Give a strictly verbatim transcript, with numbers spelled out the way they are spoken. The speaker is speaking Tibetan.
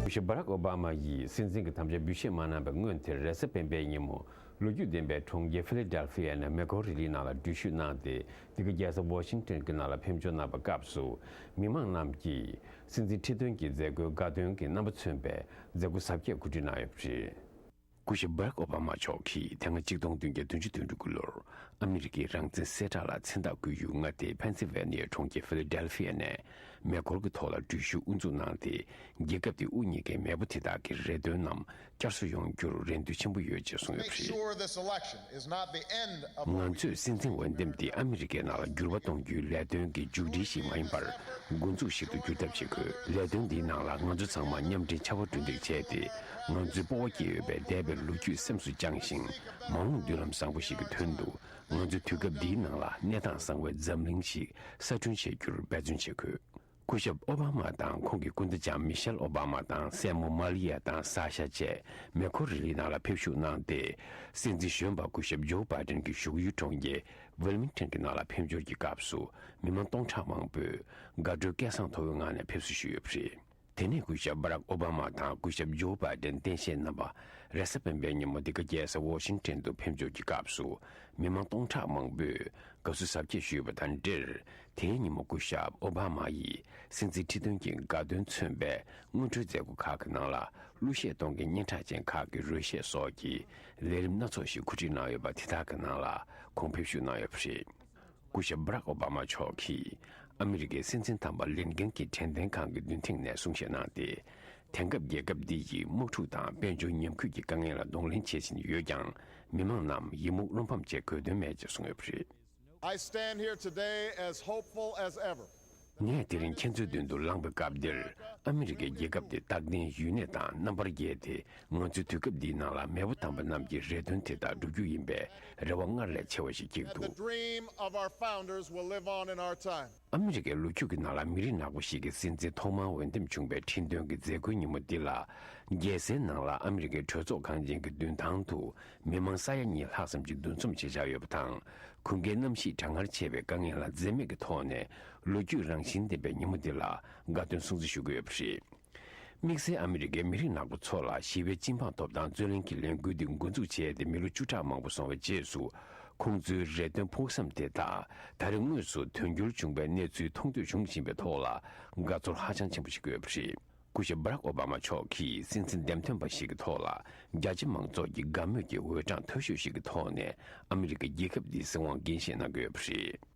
སྐུ་ཞབས་བྷ་རག་ཨོ་བྷ་མ་ཡིས་སྲིད་འཛིན་གྱི་དམ་བཅའ་འབུལ་བཞེས་མ་གནང་བའི་སྔོན་དེར། རེས་གཟའ་སྤེན་པའི་ཉིན་མོ་ལོ་རྒྱུས་ལྡན་པའི་གྲོང་ཁྱེར་ཕི་ལེ་ཌེལ་ཕི་ཡ་ནས་མེ་འཁོར་རི་ལིའི་ནང་ལ་འགྲུལ་བཞུད་གནང་སྟེ། འདི་ག་རྒྱལ་ས་ཝ་ཤིང་ཊོན་གྱི་ནང་ལ་ཕེབས་འབྱོར་གནང་བའི་སྐབས་སུ། མི་མང་རྣམས་ཀྱིས་སྲིད་འཛིན་ཁྲི་སྟོན་གྱི་མཛད་སྒོའི་དགའ་སྟོན་གྱི་རྣམ་པ་མཚོན་པའི་མཛད་སྒོ་གཟབ་རྒྱས་གོ་སྒྲིག་གནང་ཡོད་པ་རེད། སྐུ་ཞབས་བྷ་རག་ཨོ་བྷ་མ་མཆོག་གིས་དེ་སྔ་ཆིག་སྟོང་བདུན་བརྒྱ་བདུན་ཅུ་དོན་དྲུག་གི་ལོར་ཨ་མི་རི་ཀའི་རང་བཙན་གསལ་བསྒྲགས་ལ་མཚན་རྟགས་བཀོད་ཡུལ་མངའ་སྡེ་ཕེན་སིལ་ཝེ་ནི་ཡའི་གྲོང་ཁྱེར་ཕི་ལེ་ཌེལ་ཕི་ཡ་ནས་མེ་འཁོར་གྱི་ཐོག་ལ་འགྲུལ་བཞུད་དབུ་འཛུགས་གནང་སྟེ། རྒྱལ་ཁབ་དེའི་དབུ་བརྙེས་མཁན་མེས་པོ་དེ་དག་གི་རེ་འདུན་རྣམས་བསྐྱར་གསོ་ཡོང་རྒྱུར་རེ་འདུན་ཆེན་པོ་ཡོད་ཅེས་གསུངས་ཡོད་པ་རེད། Make sure this election is not the end of what we ང་ཚོས་སྲིད་འཛིན་འོས་འདེམས་འདི་ཨ་མི་རི་ཀའི་ནང་ལ་འགྱུར་བ་གཏོང་རྒྱུའི་ལས་དོན་གྱི་མཇུག་སྒྲིལ་ཞིག་མ་ཡིན་པར། འགོ་འཛུགས་ཤིག་ཏུ་འགྱུར་ཐབས་བྱེད་དགོས། ལས་དོན་འདིའི་ནང་ལ་ང་ཚོ་ཚང་མ་མཉམ་འབྲེལ་ཕྱར་བ་གྲུ་འདེགས་བྱས་ཏེ། ང་ཚོའི་སྤོབས་པ་སྐྱེ་ཡོད་པའི་འདས་པའི་ལོ་རྒྱུས་སེམས་སུ་བཅངས་ཤིང་། མ་འོངས་མདུན་ལམ་བཟང་པོ་ཞིག་གི་དོན་དུ། ང་ཚོས་དུས་སྐབས་འདིའི་ནང་ལ་གནས་སྟངས་བཟང་བའི་འཛམ་གླིང་ཞིག་གསར་སྐྲུན་བྱེད་རྒྱུར་འབད་བརྩོན་བྱེད་དགོས། སྐུ་ཞབས་ཨོ་བྷ་མ་དང་ཁོང་གི་སྐུ་ཟླ་ལྕམ་མི་ཤེལ་ཨོ་བྷ་མ་དང་སྲས་མོ་མ་ལི་ཡ་དང་ས་ཤ་བཅས་མེ་འཁོར་རི་ལིའི་ནང་ལ་ཕེབས་བཞུགས་གནང་སྟེ། སྲིད་འཛིན་གཞོན་པ་སྐུ་ཞབས་ཇོ་བྷའི་ཌེན་གྱི་བཞུགས་ཡུལ་གྲོང་ཁྱེར་ཝིལ་མིང་ཊོན་གྱི་ནང་ལ་ཕེབས་འབྱོར་གྱི་སྐབས་སུ། མི་མང་སྟོང་ཕྲག་མང་པོས་དགའ་སྤྲོའི་སྐད་གསང་མཐོ་བོའི་ངང་ནས་ཕེབས་བསུ་ཞུས་ཡོད་པ་རེད། དེ་ནས་སྐུ་ཞབས་བྷ་རག་ཨོ་བྷ་མ་དང་སྐུ་ཞབས་ཇོ་བྷའི་ཌེན་རྟེན་བཞེངས་རྣམ་པ་རེས་གཟའ་སྤེན་པའི་ཉིན་མོ་འདི་ག་རྒྱལ་ས་ཝོ་ཤིང་ཊོན་དུ་ཕེབས་འབྱོར་གྱི་སྐབས་སུ། མི་མང་སྟོང་ཕྲག་མང་པོས་དགའ་བསུ་གཟབ་རྒྱས་ཞུས་པ་དང་འབྲེལ། དེའི་ཉིན་མོ་སྐུ་ཞབས་ཨོ་བྷ་མ་ཡིས་སྲིད་འཛིན་ཁྲི་སྟོན་གྱི་དགའ་སྟོན་མཚོན་པའི་སྔོན་འགྲོའི་མཛད་སྒོ་ཁག་གི་ནང་ལ། གླུ་གཞས་གཏོང་མཁན་སྙན་གྲགས་ཅན་ཁག་གི་རོལ་གཞས་སོགས་ཀྱི་ལས་རིམ་སྣ་ཚོགས་ཤིག་གོ་སྒྲིག་གནང་ཡོད་པ་དེ་དག་གི་ནང་ལ་ཁོང་ཕེབས་བཞུགས་གནང་ཡོད་པ་རེད། སྐུ་ཞབས་བྷ་རག་ཨོ་བྷ་མ་མཆོག་གིས་ཨ་མི་རི་ཀའི་སྲིད་འཛིན་དམ་པ་ལིན་ཀན་གྱི་དྲན་རྟེན་ཁང་གི་མདུན་ཐེངས་ནས་གསུང་བཤད་གནང་སྟེ། དེང་སྐབས་རྒྱལ་ཁབ་འདི་ཡིས་དམག་འཁྲུག་དང་དཔལ་འབྱོར་ཉམས་རྒུད་ཀྱི་དཀའ་ངལ་ལ་གདོང་ལེན་བྱེད་བཞིན་ཡོད་ཀྱང་། མི་མང་རྣམས་ཡི་མུག་བློ་ཕམ་བྱེད་དགོས་དོན་མེད་ཅེས་གསུངས་ཡོད་པ་རེད། I stand here today as hopeful as ever. ངས་དེ་རིང་ཁྱེད་ཚོའི་མདུན་དུ་ལངས་པའི་སྐབས་འདིར། ཨ་མི་རི་ཀའི་རྒྱལ་ཁབ་འདི་རྟག་བརྟན་ཡུན་གནས་དང་རྣམ་པར་རྒྱས་ཏེ། ང་ཚོའི་དུས་སྐབས་འདིའི་ནང་ལ་མེས་པོ་དམ་པ་རྣམས་ཀྱི་རེ་འདུན་དེ་དག་འགྲུབ་རྒྱུ་ཡིན་པའི་རེ་བ་སྔར་ལས་ཆེ་བ་ཞིག་སྐྱེས་That the འདུག dream of our founders will live on in our time. ཨ་མི་རི་ཀའི་ལོ་རྒྱུས་ཀྱི་ནང་ལ་མི་རིགས་ནག་པོ་ཞིག་གི་སྲིད་འཛིན་ཐོག་མར་འོས་འདེམས་བྱུང་བའི་ཁྲི་འདོན་གྱི་མཛད་སྒོའི་ཉིན་མོ་འདི་ལ། རྒྱལ་སའི་ནང་ལ་ཨ་མི་རི་ཀའི་གྲོས་ཚོགས་ཁང་ཆེན་གྱི་མདུན་ཐང་དུ་མི་མང་ས་ཡ་གཉིས་ལྷག་ཙམ་ཞིག་འདུ་འཛོམས་བྱེད་འཆར་ཡོད་པ་དང་། གུང་ཁའི་གནམ་གཤིས་གྲང་ངར་ཆེ་བའི་དཀའ་ངལ་ལ་འཛེམས་མེད་ཀྱི་ཐོག་ནས། ལོ་རྒྱུས་རང་བཞིན་ལྡན་པའི་ཉིན་མོ་འདི་ལ་དགའ་སྟོན་སྲུང་བརྩི་ཞུ་གི་ཡོད་པ་རེད། དམིགས་བསལ་ཨ་མི་རི་ཀའི་མི་རིགས་ནག་པོ་ཚོ་ལ་ཞི་བའི་སྤྱི་འབངས་ཐོབ་ཐང་རྩོད་ལེན་གྱི་ལས་འགུལ་འདི་འགོ་འཛུགས་བྱས་ཏེ་མི་ལོ་བཅུ་ཕྲག་མང་པོ་སོང་བའི་རྗེས་སུ། ཁོང་ཚོའི་རེ་འདུན་ཕུགས་བསམ་དེ་དག་ད་རེས་དངོས་སུ་དོན་འགྱུར་བྱུང་བའི་གནས་ཚུལ་མཐོང་ཐོས་བྱུང་བཞིན་པའི་ཐོག་ལ་དགའ་ཚོར་ཧ་ཅང་ཆེན་པོ་བྱེད་ཀྱི་ཡོད་པ་རེད། སྐུ་ཞབས་བྷ་རག་ཨོ་བྷ་མ་མཆོག་གིས་སྲིད་འཛིན་འདེམས་ཐོན་པ་ཞིག་གི་ཐོག་ལ་རྒྱ་ཆེ་མང་ཚོགས་ཀྱི་དགའ་མོས་ཀྱི་འོས་གྲངས་མཐོ་ཤོས་ཤིག་གི་ཐོག་ནས་ཨ་མི་རི་ཀའི་རྒྱལ་ཁབ་འདིའི་སྲིད་དབང་འགན་བཞེས་གནང་གི་ཡོད་པ་རེད།